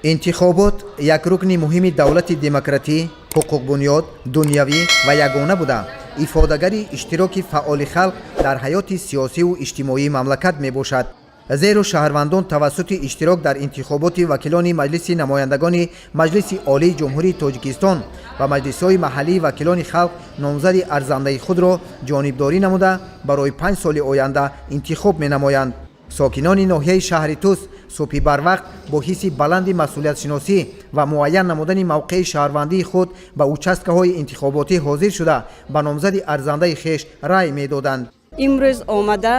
Интихобот як рукни муҳими давлати демократӣ, ҳуқуқбунёд, дунявӣ ва ягона буда, ифодагари иштироки фаъоли халқ дар ҳаёти сиёсиву иҷтимоии мамлакат мебошад. Зеро шаҳрвандон тавассути иштирок дар интихоботи вакилони Маҷлиси намояндагони Маҷлиси Олии Ҷумҳурии Тоҷикистон ва маҷлисҳои маҳаллии вакилони халқ номзади арзандаи худро ҷонибдорӣ намуда, барои 5 соли оянда интихоб менамоянд. Сокинони ноҳияи шаҳри Тус субҳи барвақт бо ҳисси баланди масъулиятшиносӣ ва муайян намудани мавқеи шаҳрвандии худ ба участкаҳои интихоботӣ ҳозир шуда, ба номзади арзандаи хеш рай медоданд. Имрӯз омада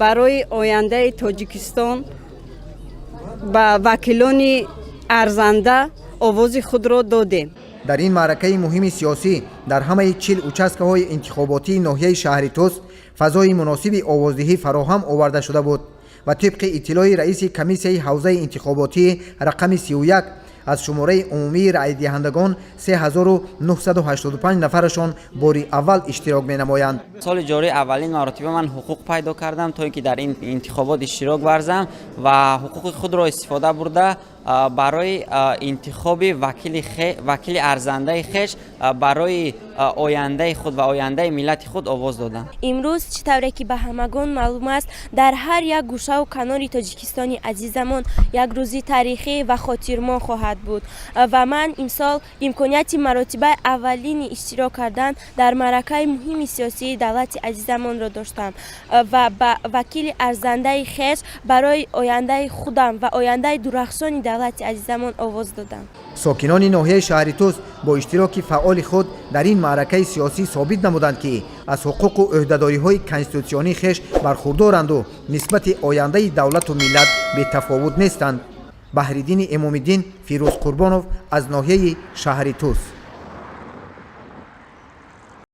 барои ояндаи Тоҷикистон ба вакилони арзанда овози худро додем. Дар ин маъракаи муҳими сиёсӣ дар ҳамаи 40 участкаҳои интихоботии ноҳияи шаҳри Тус фазои муносиби овоздиҳӣ фароҳам оварда шуда буд ва тибқи иттилои раиси комиссияи ҳавзаи интихоботии рақами 31, аз шумораи умумии раъйдиҳандагон 3985 нафарашон бори аввал иштирок менамоянд. Соли ҷорӣ аввалин маротиба ман ҳуқуқ пайдо кардам, то ин ки дар ин интихобот иштирок варзам ва ҳуқуқи худро истифода бурда, барои интихоби вакили арзандаи хеш, барои ояндаи худ ва ояндаи миллати худ овоз додам. Имрӯз, чӣ тавре ки ба ҳамагон маълум аст, дар ҳар як гӯшаву канори Тоҷикистони азизамон як рӯзи таърихӣ ва хотирмон хоҳад буд ва ман имсол имконияти маротибаи аввалини иштирок кардан дар маъракаи муҳими сиёсии давлати азизамонро доштам ва ба вакили арзандаи хеш барои ояндаи худам ва ояндаи дурахшони давлати азизамон овоз додам. Сокинони ноҳияи шаҳри Тус бо иштироки фаъоли худ дар ин маъракаи сиёсӣ собит намуданд, ки аз ҳуқуқу ӯҳдадориҳои конститутсионии хеш бархурдоранду нисбати ояндаи давлату миллат бетафовут нестанд. Баҳриддини Эмомиддин, Фирӯз Қурбонов аз ноҳияи шаҳри Тус.